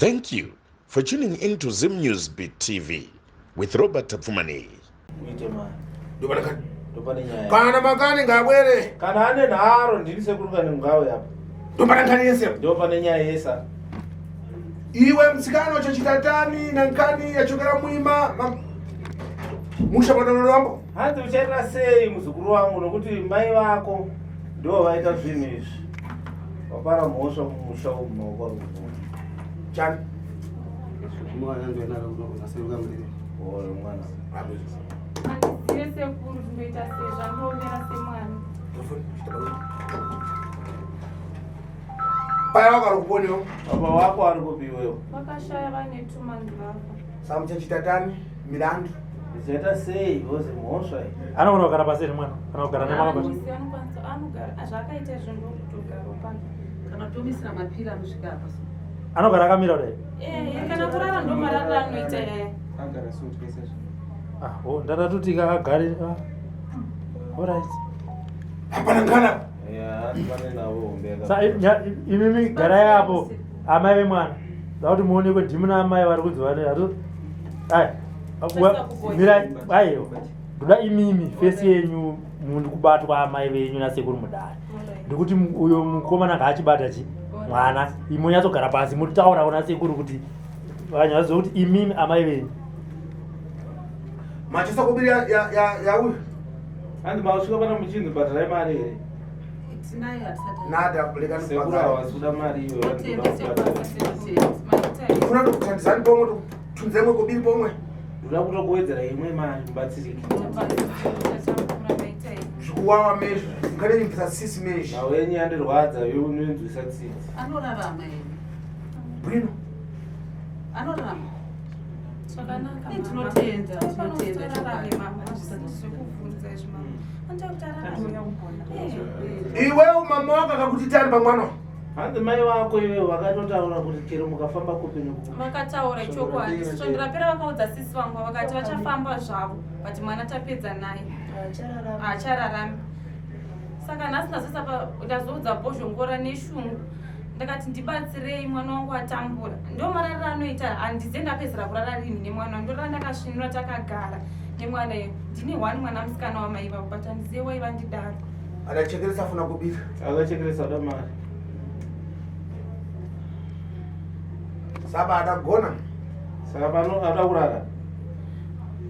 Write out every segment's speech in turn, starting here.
Thank you for tuning in to Zim News Beat TV with Robert Tapfumaneyi. Uite mari. Ndopane kani. Ndopane nyaya. Kana makani ngabwere. Kana ane nharo ndini sekuru kani ngawe apa. Ndopane nkani yese. Ndopane nyaya yese. Iwe mtsikana uchachitatani na nkani yachokera muima musha panonorambo. Hanzi uchaita sei muzukuru wangu nokuti mai vako ndivo vaita zvinhu izvi. Wapara mhosva mumusha umu maoko ari kuvhura. Chani. Oyo mwana. Handizive sekuru ndinoita sei zvandiomera semwana. Paya wako ari kuponiwo. Baba wako ari kupi iwewe? Vakashaya vane 2 months vafa. Saka muchachitatani milandu. Ndichaita sei vozi mhosva iyi? Anogona kugara pasi here mwana kana kugara nemakabati? Haanisi anokwanisa anogara zvaakaita izvo ndokutogara pano. Kana tomisira mapira anosvika apa so. Anogara akamira kudai? Eh, kana kurara ndo marara anoita yaya. Agara suitcase zvino. Ah, oh, ndatatuti agare. Ah. Alright. Hapana nkana. Ya, pane navo hombe Sa imimi garai apo amai vemwana. Da kuti muonekwe ndimi naamai vari kunzi vane hatu. Ai. Mirai, aiwa. Ndoda imimi face yenyu muri kubatwa amai venyu nasekuru mudare. Ndikuti uyo mukomana ngaachibata chi mwana imi munyatsogara pasi mutaura kuna sekuru kuti vanhu vazive kuti imimi amai venyu. Machisa kubiri ya ya ya ya uyu. Hanzi mausvika pana muchinzi bhadharai mari here? Tinayo hatisati. Nada lekani Sekuru kubhadhara. havasi kuda mari iwe. Totenda sekuru sekuru. Funa ndokutandizani pomwe tunzemwe kubiri pomwe. Ndoda kutokuwedzera imwe mari mubatsirike. Zvikuwawa mezvo. Nkane nyibvisa sisi mezvi. Nhau yenyu yandirwadza iwe unonzwisa tsitsi. Anorarama here? Bwino. Anorarama. Zvakanaka. Eh, tinotenda, tinotenda Rarame chokwadi. mama. Zvekubvunza izvi mama. Anoita kuti ararame. Iwewe mama wako akakuti tani pamwana. Hanzi mai vako iwewe vakatotaura kuti chero mukafamba kupi nekupi. Vakataura chokwadi. Svondo rapera vakaudza sisi vangu vakati vachafamba zvavo but mwana tapedza naye. Haachararami. Saka nhasi ndazoisa ndazoudza bhozhongora neshungu. Ndakati ndibatsirei mwana wangu atambura. Ndo marariro anoita handize ndapedzera kurara rini nemwana wangu. Ndorara ndakasvinura takagara nemwana iyo. Ndine one mwana musikana wamai vavo but handizive wai vandidaro. Adachekeresa afuna kubira. Akachekeresa kuda mari. Saba adagona. Saka pano ada kurara.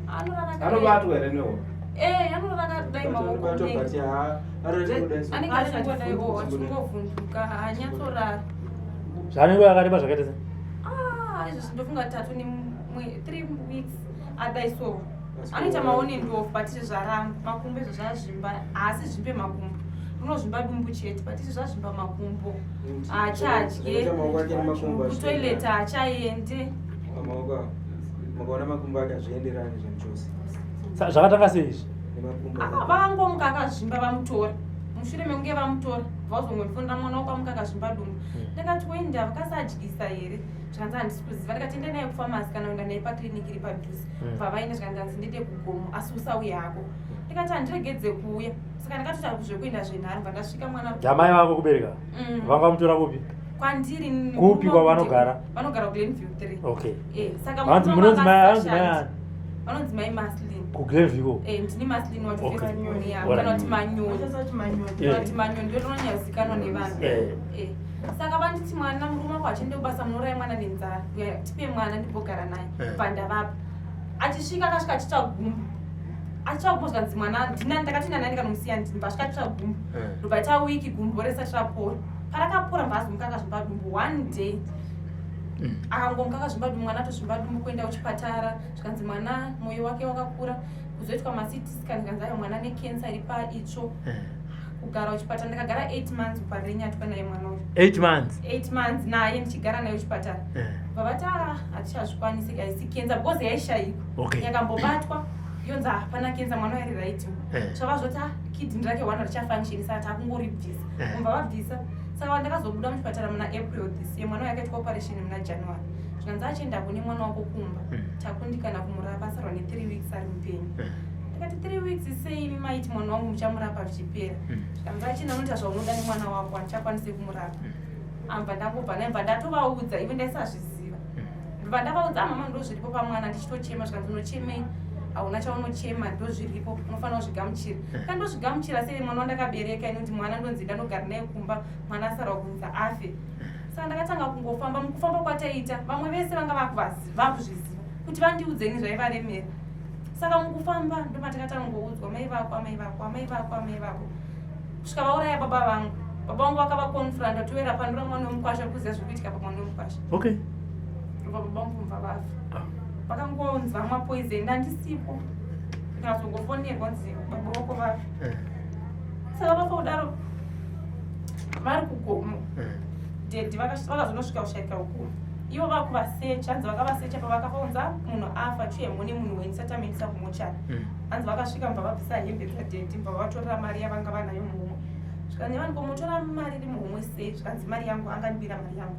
Anorara akadai. Anobatwa here newe? Eh, anorara akadai maoko Batwa mudenga. but ha aroti Anenge achingodai oh, achingovhunduka haanyatsorara. Zvaanenge akareba zvakaita sei? Ah, izvozvi ndofunga tatu nemwe 3 weeks adai so. Anoita maone and off but izvi zvaramba makumbo izvo zvazvimba haasi zvimbe makumbo rinozvimba dumbu chete but izvi zvazvimba makumbo haachadye Maoko ake nemakumbo kutoilet haachaende. Maoko makaona makumbo ake hazvienderani zvinhu chose. Zvakatanga sei izvi? Nemakumbo. Ah, vangomuka akazvimba vamutora mushure mekunge vamutora vazongondifonera mwana wako amuka akazvimba dumbu. Ndakati wenda vakasadyisa here? Zvikanzi handisi kuziva. Ndikati enda naye kufamasi kana kuenda naye pakliniki iri padhuze. Bva vaenda zvikanzi hanzi ndende kugomo asi usauye hako. Ndikati handiregedze kuuya. Saka ndakatoita zvekuenda zvenharo bva ndasvika mwana. Ndamai vako kubereka? Mm. Vanga vamutora kupi? Kwandiri. Kupi kwavanogara? Vanogara kuGlenview 3. Okay. Eh, saka Vanzi murume munonzi wanga mai vanzi mai asingashandi. ani? Vanonzi mai Maslin. KuGlenview. Eh, ndini Maslin wacho. Yeah, kana kuti Manyoni. Kana kuti Manyoni ndio rinonyazikanwa nevanhu. Eh. Saka vanditi mwana murume wako achiende kubasa munouraya mwana nenzara. Uya tipe mwana ndimbogara naye. Bva ndavapa. Achisvika akasvika achitsva gumbo. Achitsva gumbo zvikanzi mwana ndina ndakati nani ndikanomusiya ndini pasvika achitsva gumbo. Ndobva ita wiki gumbo risati rapora. Parakapora mbaazomuka akazvimba dumbu one day. Akangomuka akazvimba dumbu mwana atozvimba dumbu kuenda kuchipatara zvikanzi mwana mwoyo wake wakakura kuzoitwa maCT scan zvikanzi aiwa mwana necancer iri paitsvo. Kugara kuchipatara ndakagara 8 months kuParirenyatwa naye mwana uyu. 8 months. 8 months naye ndichigara naye kuchipatara. Bva vati "Ah, hatichazvikwanisi haisi cancer because yaishayikwa. Yakambobatwa yonzi hapana cancer mwana ari right. Zvava zvoti ah, kidney rake one richafunction saka takungoribvisa. Vobva vabvisa. Saka ndakazobuda muchipatara muna April this year mwana uyu akaitwa operation muna January. Zvikanzi achienda kune mwana wako kumba. Takundikana kumurapa asarwa ne3 weeks ari mupenyu. Ndikati 3 weeks sei imi maiti mwana wangu muchamurapa zvichipera? Zvikanzi achina unoita zvaunoda nemwana wako handichakwanisi kumurapa. Ambva ndangobva naye bva ndatovaudza ivo ndaisazviziva. Ndobva ndavaudza, "Ah, mama, ndo zviripo pamwana." Ndichitochema, zvikanzi, "Unochemei? Hauna chaunochema, ndo zviripo, unofanira kuzvigamuchira." Ka ndozvigamuchira sei mwana wandakabereka inoti mwana ndonzi ndanogara naye kumba, mwana asara kunzi afe? Saka ndakatanga kungofamba. Mukufamba kwataiita, vamwe vese vanga vakuzviziva kuti vandiudzeni zvaivaremera. Saka mukufamba ndomatakatanga kungoudzwa, "Mai vako, amai vako, amai vako, amai vako," kusvika vauraya baba vangu. Baba vangu vakavaconfronta, "Toera pandura mwana wemukwasha, uri kuziva zviri kuitika pamwana wemukwasha." Ndobva baba vangu mubva vafa. Vakangonzi vamwa poison. Ndandisipo, ndikazongofonerwa nzi baba vako vafa. Saka vafa kudaro vari kugomo. Daddy vakazonosvika kushaika ukuru, ivo vakuvasecha. Hanzi vakavasecha, pavakafaunza munhu afa, chiuye mune munhu wenyu sati amuendesa kumochari. Hanzi vakasvika, mubva vabvisa hembe dzadaddy, mubva vatorera mari yavanga vanayo muhomwe. Zvikanzi nevanhu, "Komotora mari iri muhomwe sei?" Zvikanzi, "Mari yangu, angandibira mari yangu."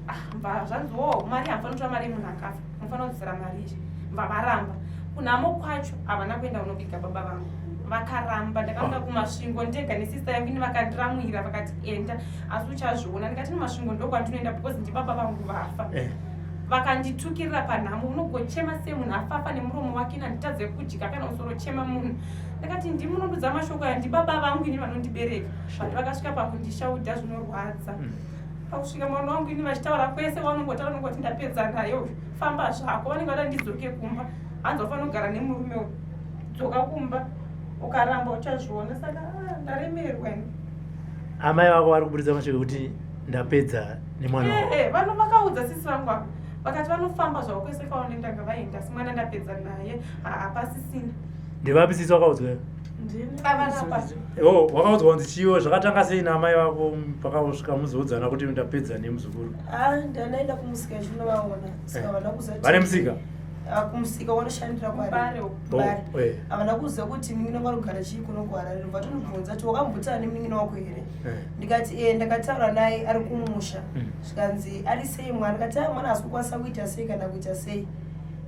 Ah, mba zvanzi, "Wo mari, hamufanira kutora mari yemunhu akafa, munofanira kudzosera mari izvi." Mba varamba. Kunhamo kwacho havana kuenda kunoviga baba vangu, vakaramba. Ndakaenda kuMasvingo ndega nesista yangu ini, vakandiramwira, vakati, "Enda, asi uchazviona." Ndikati, "Nemasvingo ndokwandinoenda because ndibaba vangu vafa." Vakanditukirira panhamo, "Unogochema sei munhu afafa nemuromo wake? Nanditadze kudya kana usorochema munhu." Ndakati, "Ndimunondudza mashoko aya, ndibaba vangu ini vanondibereka." Vanhu vakasvika pakundishaudha zvinorwadza. Pakusvika mwana wangu ini vachitaura kwese vanongotaura, nongoti, "Ndapedza naye uyu, famba zvako." Vanenge vada ndidzoke kumba. Hanzi, "Wafanira kugara nemurume uyu, dzoka kumba, ukaramba uchazviona." Saka ah, ndaremerwa ini. Amai vako vari kuburitsa mashoko ekuti, "Ndapedza nemwana wako." Vanhu vakaudza sisi vangu ava, vakati vanofamba zvavo kwese kwavanoenda, ngavaenda, asi mwana ndapedza naye, hapasisina. Ndevapi sisi vakaudzwa? Avanapa. O, wakaudzwa kunzi chiwo zvakatanga sei naamai vako pakasvika muzoudzana kuti ndapedza nemuzukuru? Ah, ndanaenda kumusika chinovaona, saka havana kuziva. Vane musika? Ah, kumusika wanoshandira. Mbare uko. Mbare. Oh, eh. Havana kuziva kuti munin'ina wangu arikugara chii kuno kuHarare. Ndobva tonibvunza kuti, "Wakambotara nemunin'ina wako here?" Ndikati, "E, ndakataura naye ari kumusha." Zvikanzi, "Ari sei mwana?" Ndikati, "A, mwana haasi kukwanisa kuita sei kana kuita sei."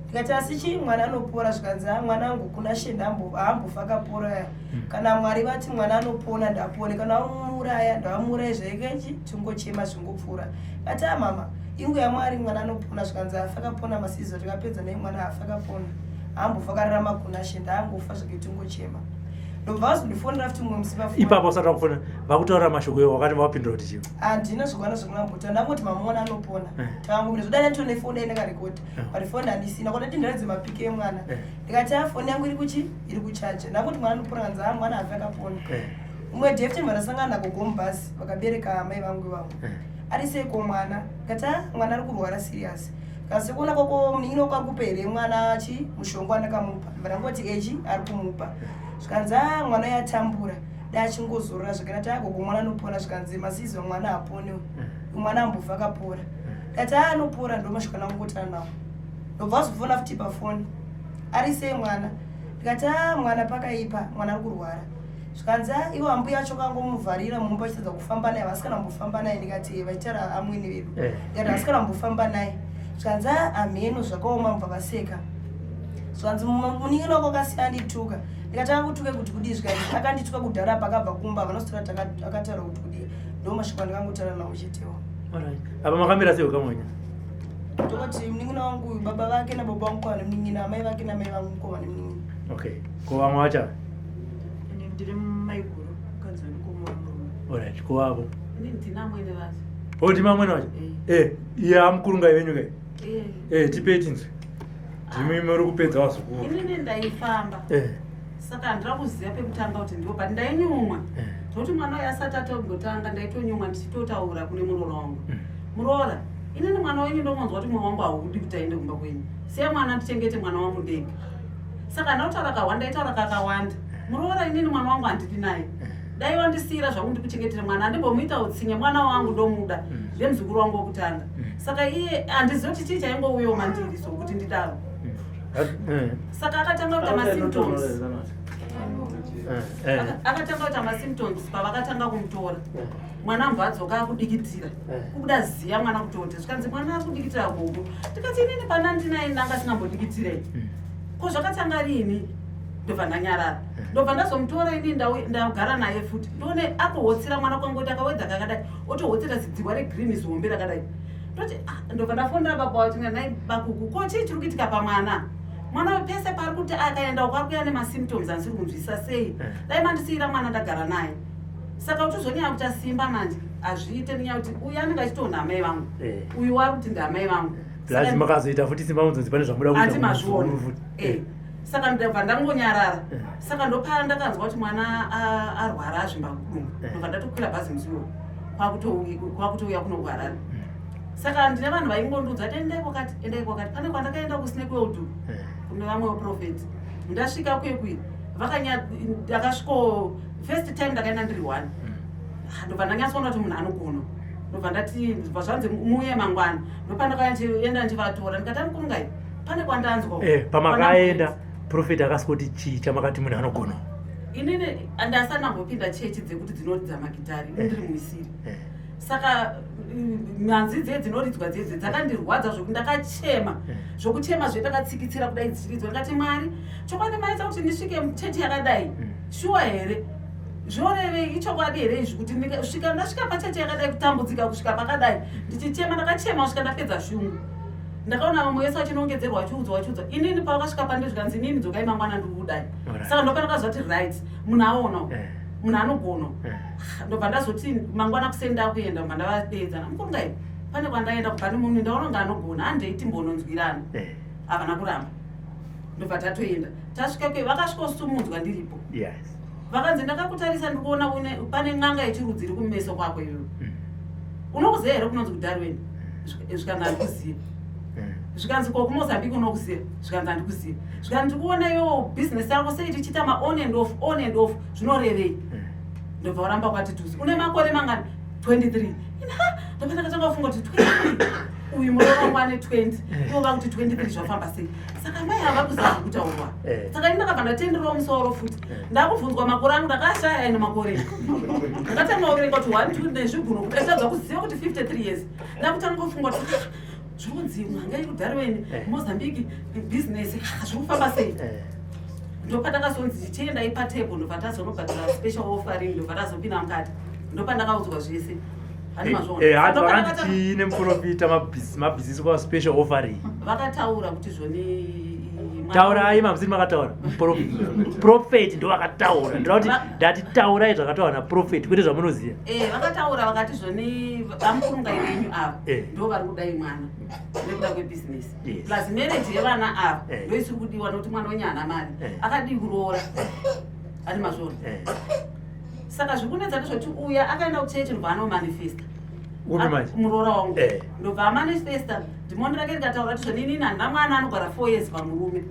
Ndikati, "Asi chii, mwana anopora?" Zvikanzi, "A, mwanangu, kuna shenda haambofa akapora. Kana Mwari vati mwana anopona, ndapone. Kana vamuuraya, ndavamuuraya zvaikechi, tingochema, zvingopfuura." Kati, "A, mama, ingu yaMwari, mwana anopona." Zvikanzi, "Afa akapona masizo, tikapedza naye mwana afa akapona, haambofa akararama kuna shenda, haangofa zvake, tingochema." Ndobva vazondifonera futi mumwe musi pafoni. Ipapo usati wakufona, vakutaurira mashoko iwo, wakati vapindura kuti chii? Handina zvakwana zvekunambota, ndangoti mamona anopona. Takangomira zvodai, nditone foni ndakarekodha, but foni handisina kona ndindaradze mapiki emwana. Ndikati, "A, foni yangu iri kuchi iri kuchaja." Ndangoti mwana anopona, kanzi, "A, mwana hafi akapona." Umwe day futi ndasangana nagogo mubhasi, vakabereka amai vangu ivavo. "Ari seiko mwana?" Ndikati, "A, mwana ari kurwara serious." Kasi kuona koko, munin'ina wako ari kupa here mwana chi mushonga wandakamupa? Ndangoti echi ari kumupa. Zvikanzi, "A, mwana uyu atambura, dai achingozorora zvakana." "Ta gogo, mwana anopona." Zvikanzi, "Masizo, mwana hapone uyu, mwana ambofa akapora." Ndati, "A, anopora." Ndo mashoko andangotana nawo. Ndobva vazofona futi pafoni, "Ari sei mwana?" Ndikati, "A, mwana pakaipa, mwana ari kurwara." Zvikanzi, "A, ivo ambuya acho kangomuvharira mumba vachitadza kufamba naye, havasi kana kumbofamba naye." Ndikati, "Vachitaura amwene vedu." Ndikati, "Havasi kana kumbofamba naye." Zvikanzi, "A, hamheno, zvakaoma." Mubva vaseka. Zvikanzi, "Munin'ina wako akasiya andituka." Ndikati, "Akakutuke kuti kudii?" Zvikanzi, "Akandituka kudhara pakabva kumba, vanozotora akataura kuti kudii." Ndo mashoko andikangotaura nawo chetewo. Alright. Apa makamira sei ukamwenya? Tokoti munin'ina wangu uyu, baba vake nababa vangu kova nemunin'ina, amai vake namai vangu kova nemunin'ina. Okay, ko vamwe vacha? Ini ndiri maiguru, mukadzi wemukoma wemurume. Alright, ko avo? Ini ndina amwene vacho. O, ndima amwene vacho? Eh. Iye amukuru ngai venyu kai? Eh. Tipei tinzwe, ndimi muri kupedza vazukuru. Inini ndaifamba. Saka handira kuziva pekutanga kuti ndiwo, but ndainyumwa zvokuti mwana uyu asati atombotanga, ndaitonyumwa ndichitotaura kune muroora wangu. "Muroora, inini mwana wenyu ndomonzwa kuti mwoyo wangu haudi kuti aende kumba kwenyu. Siya mwana ndichengete mwana wangu ndega." Saka handina kutaura kakawanda, ndaitaura kakawanda. "Muroora, inini mwana wangu handidi naye. Dai wandisiyira zvangu ndikuchengetere mwana, handimbomuita utsinye. Mwana wangu ndomuda, ndemuzukuru wangu wokutanga." Saka iye handizivi kuti chii chaingouyawo mandiri sokuti ndidaro. Saka akatanga kuita masymptoms akatanga kuita masymptoms pavakatanga kumutora. Mwana ambva adzoka akudikitira, kubuda ziya, mwana kutoti. Zvikanzi, "Mwana akudikitira gogo." Tikati, "Inini pana ndinaye ndanga asingambodikitirei, ko zvakatanga riini?" Ndobva ndanyarara. Ndobva ndazomutora inini, ndagara naye futi. Ndoone akuhotsira mwana, kwangoti akawedza kakadai, otohotsira zidziwa regreen zihombe rakadai. Toti ah, ndobva ndafonera baba wacho ndikati nhai bakuku ko chii chiri kuitika pamwana? Mwana uyu pese paari kuti akaenda uko ari kuuya nemasymptoms andisiri kunzwisa sei? Eh. Dai mandisiira mwana ndagara naye. Saka uchizonyanya kuita simba manje hazviite nenyaya yekuti uyu anenge achitoona amai vangu. Eh. Uyu wari kuti ndaamai vangu. Plus Saka- makazoita futi simba munzonzi pane zvamuda kuita Ati mazviona. kumuzukuru futi. Eh. Saka ndabva ndangonyarara. Eh. Saka ndopaa ndakanzwa kuti mwana arwara azvimba kudumbu. Eh. Ndobva ndatokwira bhazi musi iwowo. Kwakutouya kuno kuHarare. Saka ndine vanhu vaingondiudza kuti endai kwakati, endai kwakati. Pane kwandakaenda kuSnake World Eh. kune vamwe vaprofeti. Ndasvika kuye kuye. Vakanya ndakasviko first time ndakaenda ndiri one. Ah, ndobva ndanyatsoona kuti munhu anogona. Ndobva ndati ndobva zvanzi muuye mangwana. Ndopandakaenda ndichivatora ndikati amukurungai pane kwandanzwa. Eh, pamakaenda prophet akasikuti chii chamakati munhu anogona? Inini andasati ndambopinda chechi dzekuti dzinoridza magitari, ini ndiri muisiri. Eh. Saka mhanzi dziye dzinoridzwa dzedze dzakandirwadza zvokuti ndakachema. Zvokuchema zve ndakatsikitsira kudai dzichiridzwa. Ndikati Mwari, chokwadi maita kuti ndisvike muchechi yakadai? Shuwa here? Zvorevei? Ichokwadi here izvi kuti ndasvika pachechi yakadai kutambudzika kusvika pakadai? Ndichichema, ndakachema kusvika ndapedza shungu. Ndakaona vamwe vese vachinongedzerwa vachiudzwa vachiudzwa. Inini pavakasvika pandiri zvikanzi inini dzokai mangwana ndiri kudai. Saka ndopandakaziva kuti right, munhu aona. Munhu anogona. Ndobva ndazoti mangwana kuseni ndakuenda, ndobva ndavadeedza. Mukurungai, pane kwandaenda kubva nemunhu ndaona kunge anogona, handei timbononzwirana. Havana kuramba. Ndobva tatoenda. Tasvika kwe vakasvikosumudzwa ndiripo. Vakanzi ndakakutarisa ndikuona pane n'anga yechirudzi iri kumeso kwako iwewe. Unokuziva here kunonzi kuDarwin? Zvikanzi handikuziva. Zvikanzi ko kuMozambique unokuziva? Zvikanzi handikuziva. Zvikanzi ndikuona iwewe business yako sei tichiita ma on and off, on and off, zvinorevei? Ndobva waramba kwati tuzi. Une makore mangani? 23. Ina, ndobva ndakatanga kufunga kuti 23. Uyu murume wangu ane 20. Ivo vakuti 23 zvafamba sei? Saka mai hava kuziva zvekutaurwa. Saka ini ndakabva ndatenderawo musoro futi. Ndakubvunzwa makore angu ndakashaya ine makore. Ndakatanga kuverenga kuti 1, 2 nezviguno kuti ndaitadza kuziva kuti 53 years. Ndakutanga kufunga kuti zvinonzi mhanga yekuDarwin, Mozambique, business, zviri kufamba sei? Ndopatakazonzi chiendai patable, ndobva tazonobhadhara special offering, ndobva tazopinda mukati. Ndopandakaudzwa zvese. Handi mazviona. Handi Ndopa vakanzi ndakatanga- chii nemuprofita mabhizinesi kwa special offering. Vakataura kuti zvoni Taurai mabhizinesi makataura. Prophet ndo vakataura. Ndinoda kuti ndati taurai zvakataurwa naprophet kwete zvamunoziva. Vakataura vakati zvoni vamukurungai venyu ava ndo vari kudai mwana nekuda kwebusiness. Plus marriage yevana ava ndo isiri kudiwa nekuti mwana wenyu haana mari. Akadii kuroora? Ari mazviona. Saka zviri kunetsa ndezvekuti uya akaenda kuchechi ndobva anomanifesta. Upi manje? Muroora wangu. Ndobva amanifesta, dhimoni rake rikataura kuti zvoni inini handina mwana anogara 4 years pamurume.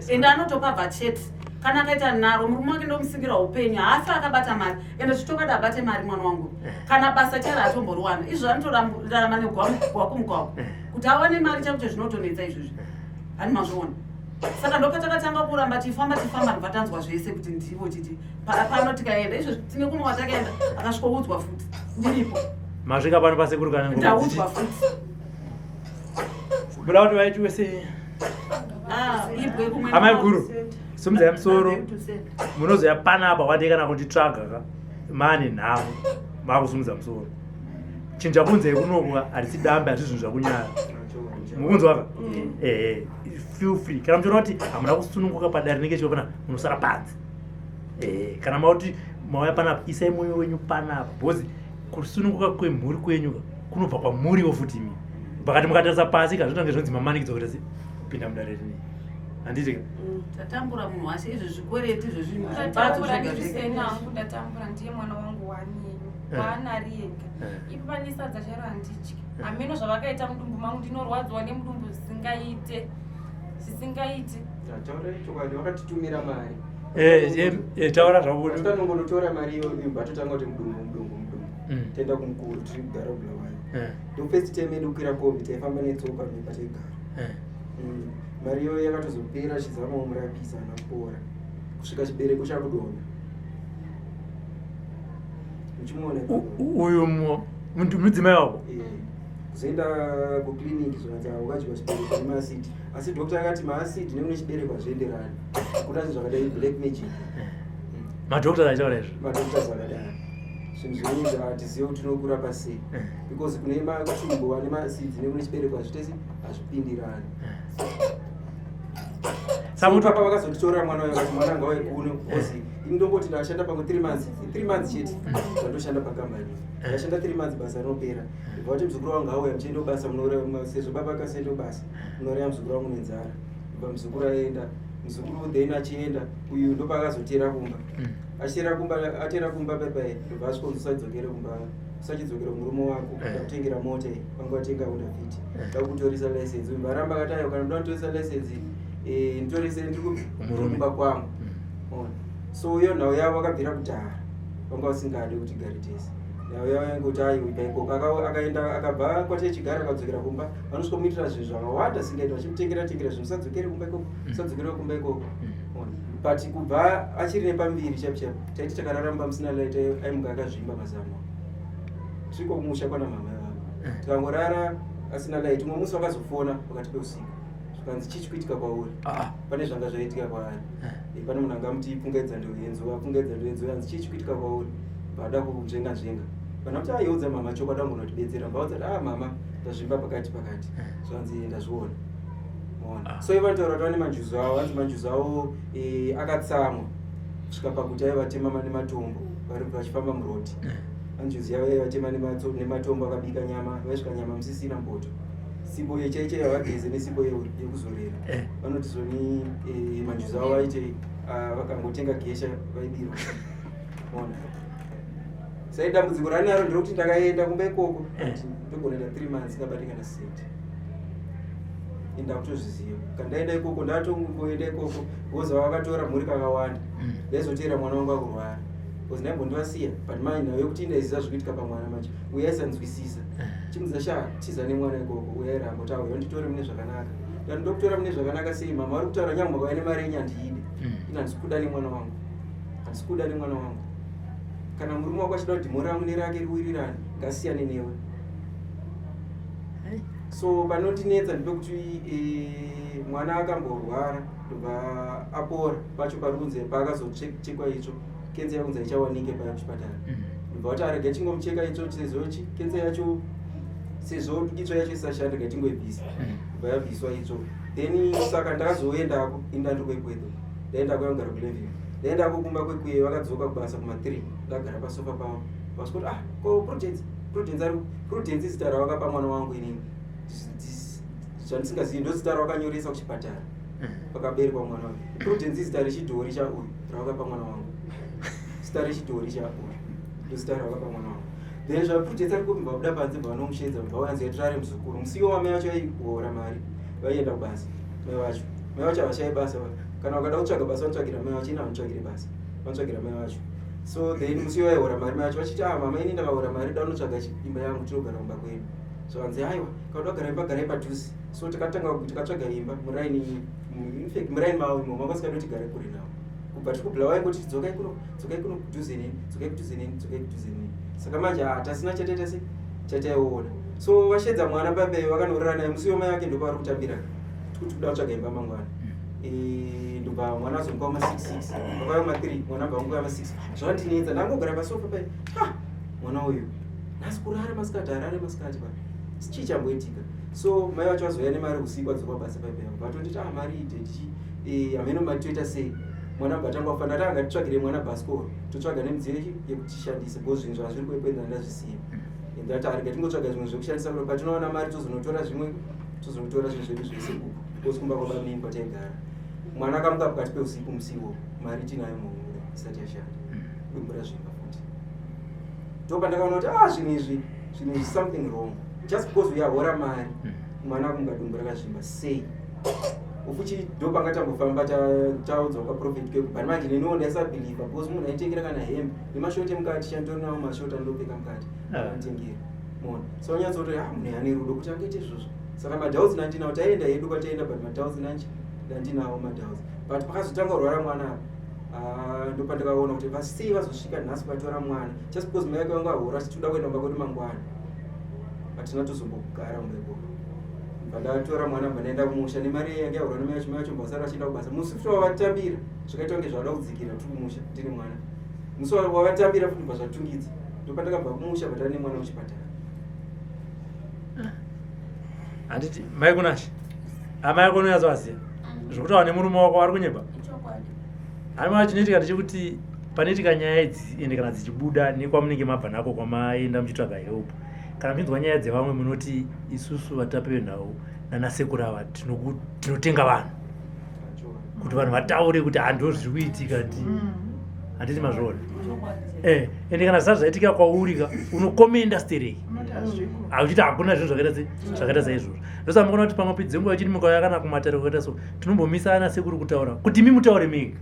Ende anotopabva chete. Kana akaita nharo murume wake ndomusingira upenyu, haafi akabata mari. Ende zvitokada abate mari mwana wangu. Kana basa charo hatomboriwana. Izvo anotorarama negwakumugwagwa. Kuti awane mari chakuti zvinotonetsa izvozvi. Hani mazviona. Saka ndopatakatanga kuramba tifamba tifamba ndobva tanzwa zvese kuti ndivo chiti pano tikaenda izvo tine kumwe kwatakaenda akasvikoudzwa futi ndiripo. Masvika pano pasekuru kana ngoma Ndaudzwa futi. Muda kuti vaitiwe sei? Ibwe kumwe. Amai guru, simudzai musoro. Munozoya panapa wati kana kunditsvaga ka. Mane nhamo. Makusimudza musoro. Chinhu chakunzei kunoku harisi dambe harisi zvinhu zvakunyara. Mukunzwa ka? Feel free. Kana muchiona kuti hamuna kusununguka padare rinenge chiva panapa, munosara panze. Kana mauti mauya panapa, isai mwoyo wenyu panapa. Because kusununguka kwemhuri kwenyu ka, kunobva kwamuriwo futi imi. Pakati mukatarisa pasi ka, zvinonge zvinonzi mamanikidzwa kuita sei? Kupinda mudare rinei. Handiti ka? Tatambura munhu washe izvo zvikwereti izvo zvinhu zvibato Ndatambura zvega ndiri zvega. seni hangu, ndatambura ndiye mwana wangu wani. Waana ari ega. Ipo pane sadza chairo handidyi. Hameno zvavakaita mudumbu mangu, ndinorwadziwa nemudumbu zvisingaite. Zvisingaite. Taura chokwadi, vakatitumira mari. Taura zvako. Tikanongonotora mari iyoyo, imba totanga kuti mudumbu, mudumbu, mudumbu. Toenda kumukuru, tiri kugara Bulawayo. Ndo first time yedu kukwira kombi, taifamba netsoka nepa taigara. Mari iyoyo yakatozopera chizama kumurapisa haana kupora. Kusvika chibereko chakudonha. Muchimuona ipapo? Uyu mudzimai wako? Kuzoenda kuclinic zvakanzi wakadyiwa chibereko nemaacid. Asi doctor akati maacid neune chibereko hazvienderani. Hakuna zvinhu zvakadai, black magic. Madoctors achitaura izvo? Madoctors akadai. Zvinhu zvenyu izvi hatizive kuti tinokurapa sei because kune matumbu ane masidzi nekune chibereko hazvite sei hazvipindirani. Samutapa vakazotitorera mwana wayo vakati mwana ngauye kuno because ini ndongoti ndashanda pamwe 3 months 3 months chete ndandoshanda pakambani ndashanda 3 months basa rinopera ndibva kuti muzukuru wangu auya muchienda kubasa munouraya sezvo baba akasaenda kubasa munouraya muzukuru wangu nenzara ndibva muzukuru aenda muzukuru then achienda uyu ndopaakazotera kumba achitera kumba atera kumba pepae ndobva asvikonzi usadzokere kumba usachidzokera kumurume wako ndakutengera mota iyi vanga vatenga Honda Fit ndakutoresa license uyu varamba akati aiwa kana ndoda kutoresa license eh, nditorese ndiri kumba kwangu Ona. So iyo nhau yavo vakabvira kudhara vanga vasingade kuti tigare tese nhau yavo yainge kuti aiwa ibva ikoko akaenda akabva kwataichigara akadzokera kumba vanosvika kumuitira zvinhu zvakawanda singaita vachimutengera tengera zvinhu usadzokere kumba ikoko usadzokere kumba ikoko Ona. But kubva achiri nepamuviri chaipo chaipo taiti takarara mumba musina light aimuka akazvimba mazamo tiri kumusha kwana mama vavo tikangorara asina light umwe musi vakazofona pakati peusiku zvikanzi chii chikuitika kwauri pane zvanga zvaitika kwaari Pane munhu angamuti pungaidza ndoyenzo apungaidza ndoyenzo yanzi chii chikuitika kwauri vada kunzvenga nzvenga vanhu vakuti ayoudza mama chokwadi vangona kutibetsera mbaudza kuti ah mama ndazvimba pakati pakati zvanzi ndazviona maona so ivanotaura kuti vane manjuzu avo vanzi manjuzu avo akatsamwa kusvika pakuti aivatema nematombo vari vachifamba murodi manjuzu yavo aivatema nematombo akabika nyama vaisvika nyama musisina mboto sipo yechaichai havageze nesipo yekuzorera vanoti zvoni manjuzu avo vaite vakangotenga gesha vaibirwa ona sai dambudziko ranaro nderekuti ndakaenda kumba ikoko ndogona ita 3 months ndikabatikana seti enda kutozviziva kana ndaenda ikoko ndatongoenda ikoko because vakatora mhuri kakawanda ndaizoteera mwana wangu akurwara because ndaimbondivasiya but manje nhau yekuti ndaiziva zvikuitika pamwana manje uye aisanzwisisa chimudza sha tiza nemwana ikoko uye airamba kuti auya unditore mune zvakanaka ndati ndokutora mune zvakanaka sei mama vari kutaura nyange makauya nemari yenyu handiide ini handisi kuda nemwana wangu handisi kuda nemwana wangu kana murume wako achida kuti dhimoni rangu nerake riwirirane ngasiyane newe so panondinetsa ndepekuti mwana akamborwara ndobva apora pacho pari kunzi paakazochekwa itsvo kenza yakunzi haichawanike paya kuchipatara ndobva vati arega tingomucheka itsvo sezvo kenza yacho sezvo itsvo yacho isashanda rega tingoibvisa ndobva yabviswa itsvo then saka ndakazoendako ini ndandiri kuEpworth ndaendako yangara kuLeview ndaendako kumba kwekuye vakadzoka kubasa kuma 3 ndagara pasofa pavo vasikuti ah ko Prudence Prudence ari Prudence izita ravakapa mwana wangu inini zvandisingazivi ndozita ravakanyoresa kuchipatara pakaberekwa mwana wangu Prudence izita rechidhori chauyu ravakapa mwana wangu zita rechidhori chauyu ndozita ravakapa mwana wangu then zvaPrudence ari kubva vabuda panze bva vanomushedza bva vaanzi yatirare muzukuru musiwo wamai vacho vaihora mari vaienda kubasa mai vacho mai vacho havashayi basa kana vakada kutsvaga basa vanotsvagira mai vacho ini havanotsvagire basa vanotsvagira mai vacho so then musi waihora mari mai vacho vachiti ah mama ini ndakahora mari da unotsvaga imba yangu tinogara kumba kwedu so vanzi aiwa kana uda kugara imba garai padhuze so takatanga takatsvaga imba muraini infact muraini mavo imomo vanga vasikadi kuti tigare kure navo kubva tiri kubulawayo ngoti dzokai kuno dzokai kuno kudhuze neni dzokai kudhuze neni dzokai kudhuze neni saka manje hatasina chataita se chataiona so vashedza mwana babe vakanorara naye musi wamai vake ndopavari kutambira kuti kuda kutsvaga imba mangwana ndobva mwana azomuka ma 6 6 vakauya ma 3 mwana abva anguya ma 6 zvandinetsa ndangogara pasofa pai ha mwana uyu nhasi kurara masikati harare masikati pa chii chamboitika so mai vacho vazouya nemari usiku adzoka basa paipa vatonditi ah mari ide ndichi hameno mari toita sei mwana bva tanga kufa ndati angatitsvagire mwana bhasikoro totsvaga nemidziyo yekutishandisa because zvinhu zvazviri kuekwenda ndazvisiya ndati arega tingotsvaga zvimwe zvekushandisa kuno patinowana mari tozonotora zvimwe tozonotora zvinhu zvedu zvese kuko because kumba kwabamini kwataigara mwana akamuka pakati peusiku musiwo mari tinayo muhomwe isati yashanda dumbu razvimba futi ndopandakaona kuti ah zvinhu izvi zvinhu izvi something wrong just because uyahora mari mwana akunga dumbu rakazvimba sei ufuchi ndopanga tambofamba taudzwa kwaprofet keku but manje neniwo ndaisabhilivha because munhu aitengera kana hembe nemashoti emukati chanditori nawo mashoti andopfeka mukati anotengera mona so anyatsoti ah munhu ane rudo kuti angaite izvozvo saka madoubts nandinawo taienda hedu kwataenda but madoubts nanji ndandinawo madoubts but pakazotanga kurwara mwana apa ndopandakaona kuti vasei vazosvika nhasi vatora mwana just because mai vake vanga vahora achitoda kuenda kumba kwedu mangwana hatina tozombogara kumba ikoko bva ndatora mwana bva ndaenda kumusha nemari yange yahura nemai vacho mai vacho bva vasara vachienda kubasa musi futi wavatambira zvakaita kunge zvavada kudzikira tiri kumusha ndine mwana musi wavatambira futi bva zvatungidza. Ndopandakabva kumusha bva tane mwana muchipatara. Handiti mai Kunashe, amai ako unonyatsovaziva zvekutaura nemurume wako vari kunyeba. Hanima chinoitika ndechekuti panoitika nyaya idzi ende kana dzichibuda nekwamunenge mabva nako kwamaenda muchitsvaga help, kana muchinzwa nyaya dzevamwe munoti isusu vatapi venhau nanasekuru ava tinotenga vanhu kuti vanhu vataure kuti hando zviri kuitika ndi handiti mazviona. Ende kana zvisati zvaitika kwauri ka unokomenda stereki auchiti hakuna zvinhu zvakaita saizvozvo. Ndosaka mukaona kuti pamwe pedzenguva chiri mukauya kana kumatare kwakaita so tinombomisa ana sekuru kutaura kuti imi mutaure mega.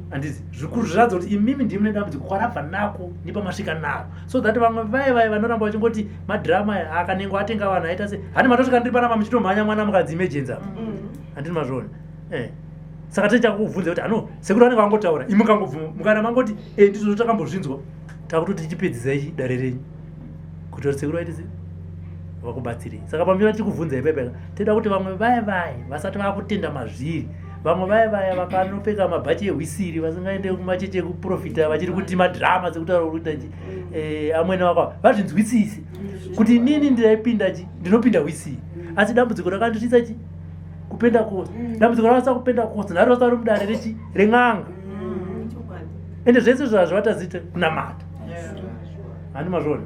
Handiti zvikuru zviratidza kuti imimi ndimi mune dambudziko kwarabva nako nepamasvika naro, so that vamwe vaye vaye vanoramba vachingoti madhirama aya akanengwa atenga vanhu aita se hani matosvika ndiri panapa muchitomhanya mwana mukadzi emergency apa. Handiti mazviona. Saka tichakubvunza kuti ano sekuru vanenge vangotaura imi mukangobvuma mukana mangoti ndizvo takambozvinzwa takutoti tichipedzisa ichi dare renyu kuti vari sekuru vaite se vakubatsirei. Saka pamira tichikubvunza ipaipa toda kuti vamwe vaya vaya vasati vakutenda mazviri, vamwe vaya vaya vakanopfeka mabhachi ehwisiri vasingaende kumachechi ekuprofita vachiri kuti madhirama sekutaura kuita chi amwene wako vazvinzwisise kuti inini ndaipinda chi ndinopinda hwisiri asi dambudziko rakandisvitsa chi kupenda kosi dambudziko rakasvitsa kupenda kosi nharo rasa romudare rechi ren'anga. Ende zvese zvazvo vatazita kunamata. Handi mazviona.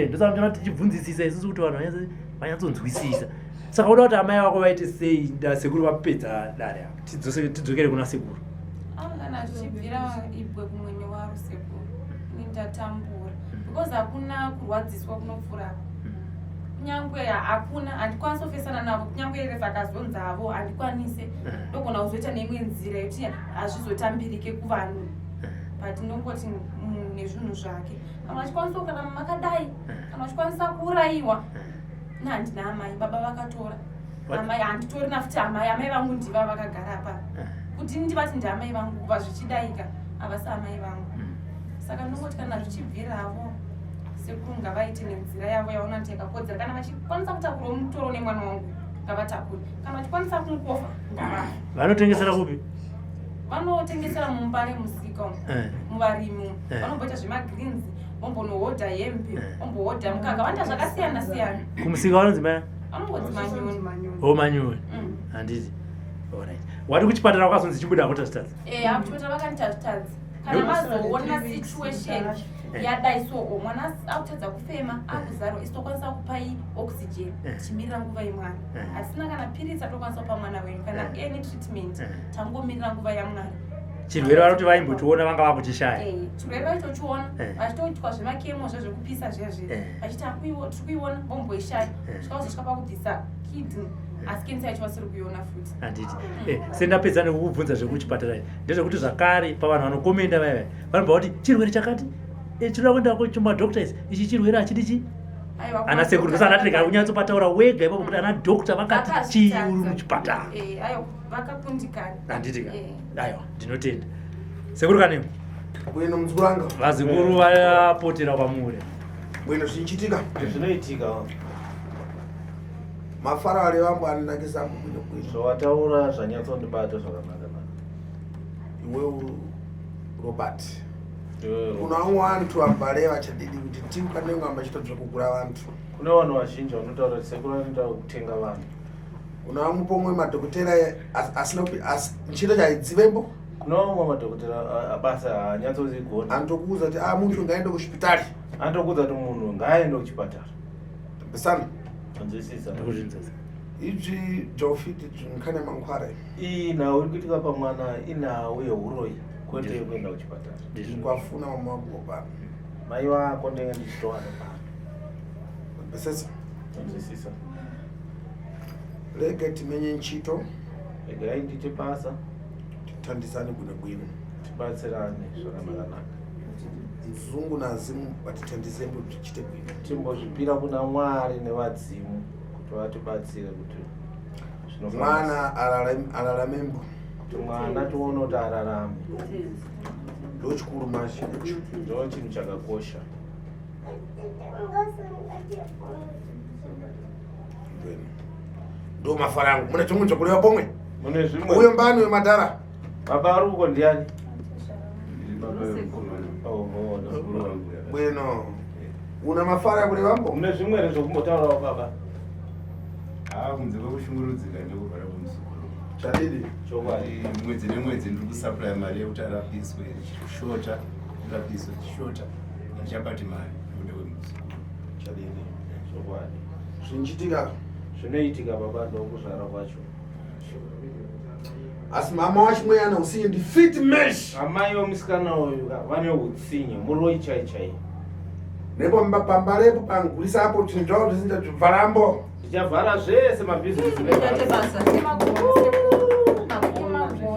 Ndosaka muchiona tichibvunzisisa isusu kuti vanhu vanyatsonzwisisa. Saka uda kuti amai vako vaite sei sekuru vapedza dare apa tidzokere kuna sekuru. Kana zvichibvira ibwe kumwene waro sekuru ini ndatambura because hakuna kurwadziswa kunopfuura apa. Kunyangwe hakuna handikwanisi kufesana navo kunyangwe vakazonzavo handikwanise ndogona kuzoita neimwe nzira yekuti hazvizotambirike kuvanhu but ndongoti munhu nezvinhu zvake kana vachikwanisa kurarama makadai kana vachikwanisa kuurayiwa nahandina amai baba vakatora amai handitori nafuti amai amai vangu ndiva vakagara apa kuti ndivati ndiamai vangu kuva zvichidaika havasi amai vangu. Saka ndongoti kana zvichibviravo sekuru ngavaite nenzira yavo yaona kuti yakakodzera kana vachikwanisa kutakurawo mutoro nemwana wangu ngavatakure kana vachikwanisa kungofa ngavafe. Vanotengesera kupi? Vanotengesera muMbare musika umu, muvarimi umu. Vanomboita zvemagreens vombonohodha hembe vombohodha mukaka vanoita zvakasiyana siyana. Kumusika vanonzi maya? Vanongonzi Manyoni. Oh, Manyoni. Handiti. Alright. Wati kuchipatara wakazonzi chibuda kuti hazvitadzi? Kuchipatara vakanditi hazvitadzi. Kana mazoona situation yadai so mwana akutadza kufema akuzarwa isu tokwanisa kupai oxygen tichimirira nguva yemwana. Hatisina kana piritsi atokwanisa kupa mwana wenyu kana any treatment tangomirira nguva yamwari. Chirwere vanoti vaimbotiona vanga vakuchishaya. Chirwere vaitochiona vachitoitwa zvemakemo zvezvekupisa zviya zviya vachiti tiri kuiona vomboishaya svika kuzosvika pakubvisa kidney asi kensa yacho vasiri kuiona futi. Handiti. Sendapedza nekukubvunza zvekuchipatara ndezvekuti zvakare pavanhu vanokomenda vaya vaya vanobva kuti chirwere chakati tinoda kuenda kumadoctors ichi chirwere hachidi chi ana sekuru ndosaka ndatirega kunyatsopataura wega ipapo kuti ana doctor vakati chii uri muchipatara. Vakakundikana. Handiti ka? Aiwa, ndinotenda. Sekuru Kanemo. Bwino muzukuru wanga. Vazukuru vapotera kwamuri. Bwino zvichiitika. Zvinoitika. Mafaro ale vangu anonakisa bwino bwino. Zvawataura zvanyatsondibata zvakanaka naka. Iwe Robert. Kuna vamwe vantu vambale vachadidi kuti tiukanenge vambachitobva kugura vantu. Kune vanhu vazhinji vanotaura kuti sekuru vanoita kutenga vanhu. Kuna vamwe pomwe madhokotera asina nchito chaidzivembo. Kuna vamwe madhokotera basa haanyatsozigona. Anotokuudza kuti muntu ngaende kuchipitari. Anotokuudza kuti munhu ngaaende kuchipatara. Besana. Anzwisisa. Ndikuzvinzwa. Izvi Jofiti zvinkhane mankwara. Iyi nhau iri kuitika pamwana inhau yehuroyi kwete yekuenda kuchipatara. Kwafuna mama wako pano. Mai vako ndenge ndichitowana pano. Besesa. Anzwisisa. Rega timenye nchito. Regai ndite basa. Titandisane bwino bwino. Tibatsirane zvakanaka. Mzungu nazimu vatitandise tichite bwino. Timbozvipira kuna Mwari nevadzimu kuti vatibatsire kuti mwana araramembo. Kuti mwana tione kuti ararame. Ndochikuru manje. Ndo chinhu chakakosha. Ndo mafara angu. Mune chimwe chokureva pomwe? Mune zvimwe. Uyo mbani wemadhara? Baba ari uko ndiani? Bwino. Una mafara yakurevambo? Mune zvimwe here zvokumbotaurawo baba? Haa kunze kwekushungurudzika nekurwara kwemuzukuru. Chadidi? Chokwadi. Mwedzi nemwedzi ndiri kusupply mari yekuti arapiswe shota, rapiswe shota. Handichabati mari nekuda kwemuzukuru. Chadidi? Chokwadi. Zvinochitika? Zvinoitika baba ndokuzvara kwacho. Asi mama wachimweyana usinye ndi fit mesh. Amai vemusikana uyu ka vane utsinye, muroyi chai chai. Nepo pambarepo pangurisa apo tinzvawo tisinja zvibvarambo. Ndichavhara zvese mabhizinesi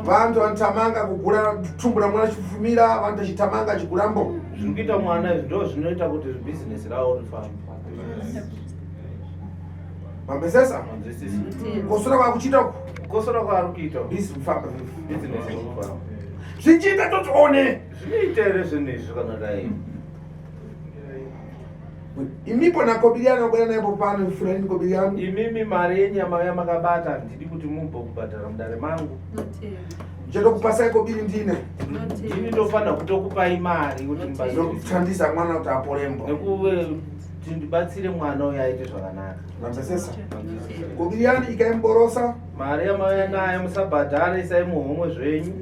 Vantu vanotamanga kugura tumbu ramwana chifumira, vantu vachitamanga chigurambo. Zviri kuita mwana izvi ndo zvinoita kuti bhizinesi ravo rifambe. Mambesesa? Kosora kwakuchiita uku. Kosora kwaari kuita. Bhizi kufamba. Bhizinesi rikufamba. Zvichiita totione. Zvinoita here zvinhu izvi kana dai? Imipo naKobiliano wakwenda nayepo pano friend Kobiliano. Imimi mari yenyama yamakabata handidi kuti mubvo kubhadhara mudare mangu. Ndichatokupasai kobiri ndine. Ndini ndofanira kutokupai mari kuti mubatsire. Ndokutandisa mwana kuti aporembo. Nekuve kuti ndibatsire mwana uyo aite zvakanaka. Mamvesesa? Kobiliano ikaimuborosa. Mari yamauya nayo musabhadhare isai muhomwe zvenyu.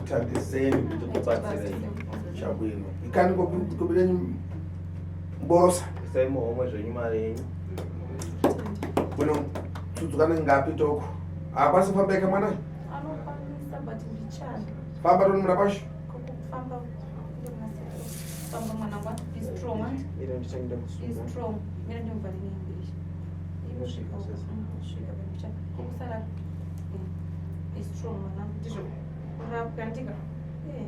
Tandiseni. Tikubatsirei. Chabwino. Ikani kobiliano mborosa. Isai muhomwe zvenyu mari yenyu. Bwino tsudzukane ngapi toko. Haakwanisi kufamba ega mwana? Anokwanisa but mbichana. Famba tonomura pasho. Kufamba famba mwanangu be strong and Mira ndichangida be kusunga. strong. Mira ndimubva ndineimbisha. Inosvika svika pambichana. Kokusara be strong mwanangu ndizvo. Kurapwa ndika. Eh.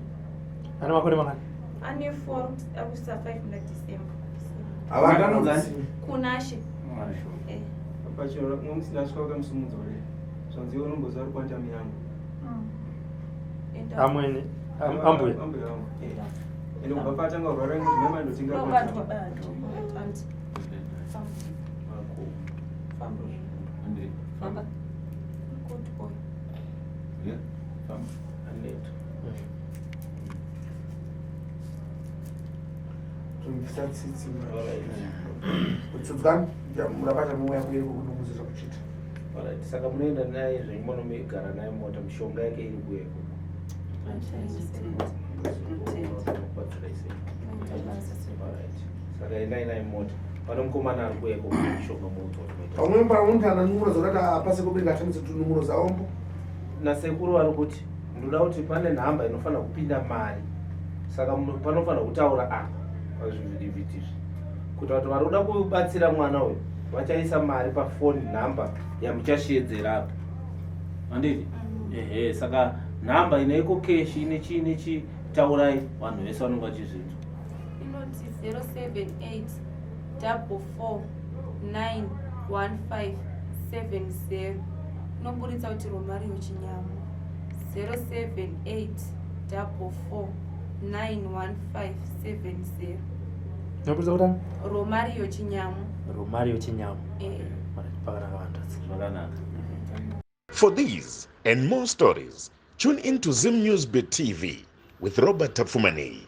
Ane makore mangani? Ane 4 akusa 5 muna December. Havana Kunashe. Eh. Pachero musina asvika wakamusumudza uri. Zvanzi iwe unomboziva uri quantum yangu. Enda. Amwene, ambuya. Ambuya wangu. Ende kubva paatanga kurwara ngoti mama ndotenga Robatwa. quantum. Auntie. Famba. Famba. Famba. Good boy. Aneta. Zvimubvisa tsitsi. Kutsudzukani murapata mumwe yako iri kunomuziza kuchita. Alright, saka munoenda naye zvenyu munomigara naye mota mishonga yake iri kueko. Alright. Saka endai naye mota. Pane mukomana ari kueko mishonga muudzwa kuti moita. Pamwe pamuntu ana numuro dzakati apase kobiri ngathandise tunumuro dzaombo. Nasekuru vari kuti ndoda kuti pane nhamba inofanira kupinda mari. Saka panofanira kutaura apa pazvivhitivhiti izvi. Kuita kuti vari kuda kubatsira mwana uyu vachaisa mari pafoni nhamba yamuchashedzera apa. Handiti? Ehe, saka nhamba ine EcoCash ine chii nechii taurai vanhu vese vanenge vachizvinzwa. Inoti 078 44 9 15 70. Inoburitsa kuti Romario Chinyamo. 078 44 9 15 70. Inoburitsa kuti ani? Romario Chinyamo. Romario Chinyamo. Eh. Pakanaka vanhu. Zvakanaka. For these and more stories, tune in to Zim News Bit TV with Robert Tafumani.